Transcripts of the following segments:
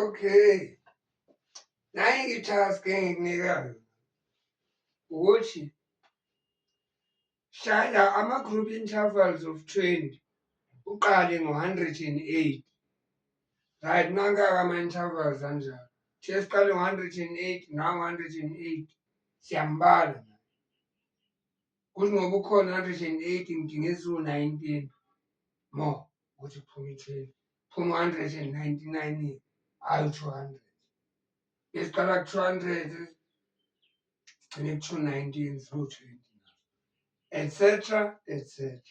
Okay. Nayi i-task engikunika yona ukuthi shaya ama-group intervals of 20 uqale ngo-108. Right, nanka-ke ama-intervals anjalo. Thiye siqale ngo-108 nango-108 siyambala. Kuthi ngoba ukhona 108 ngidinga eziwu-19 more ukuthi kuphume i-20. Kuphume 199 hhayi u-200. Besiqala ku-200 sigcine ku-219 ziwu-20 etc etc.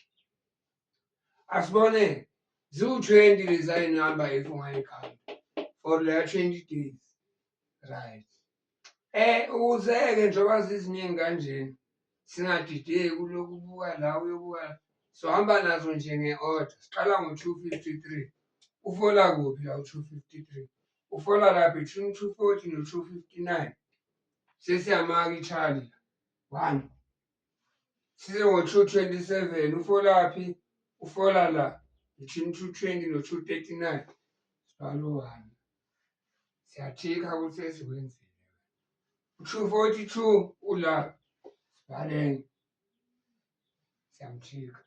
Asibone ziwu-20 leza inamba if ungayikhanda for leya 20 days. Right. Ukuze-ke njengoba ziziningi kanjena singadideki ulokhu ubuka la uyobuka la. Sohamba nazo nje nge-order. Siqala ngo-253. Ufola kuphi la u-253? Ufola la between 240 no-259. Sesiyamaka i-Charlie la. One. Size ngo-227 ufolaphi? Ufola la between 220 no-239. Sibhala u-one. Siyathikha ukuthi sesikwenzile. U-242 ula sibhaleni. Siyamthika.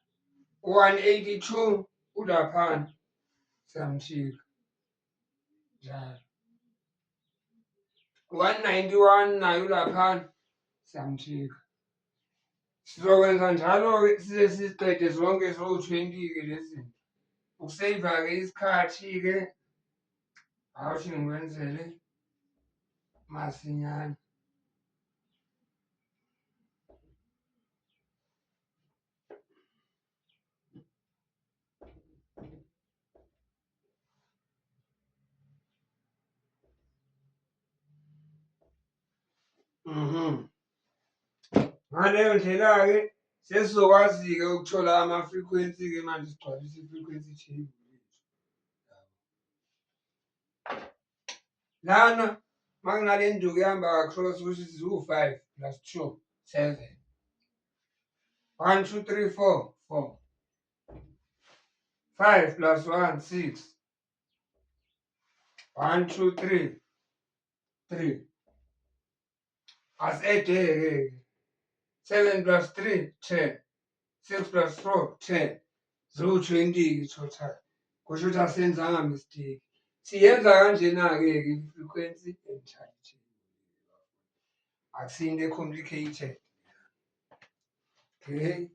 U-182 ulaphana. Siyamthika. Njalo. 191 naye ulaphana. Siyamthika. Sizokwenza njalo-ke size siziqede zonke zowu-20-ke lezi zinto. Ukuseyiva-ke isikhathi-ke awuthi ngikwenzele masinyane. Ngaleyo ndlela-ke sesizokwazi-ke ukuthola ama-frequency-ke manje sigcwalise i-frequency table yethu. Lana makunale nduku ihamba across ukuthi ziwu-five plus two, seven. One, two, three, four, four. Five plus one, six. One, two, three, three. Asi-ede-ke. Seven plus three, 10. Six plus four, 10. Ziwu-20-ke total. Kusho ukuthi asenzanga mistake. Siyenza kanjena-ke ke i-frequency and charge. Akusiyo into e-complicated. Okay.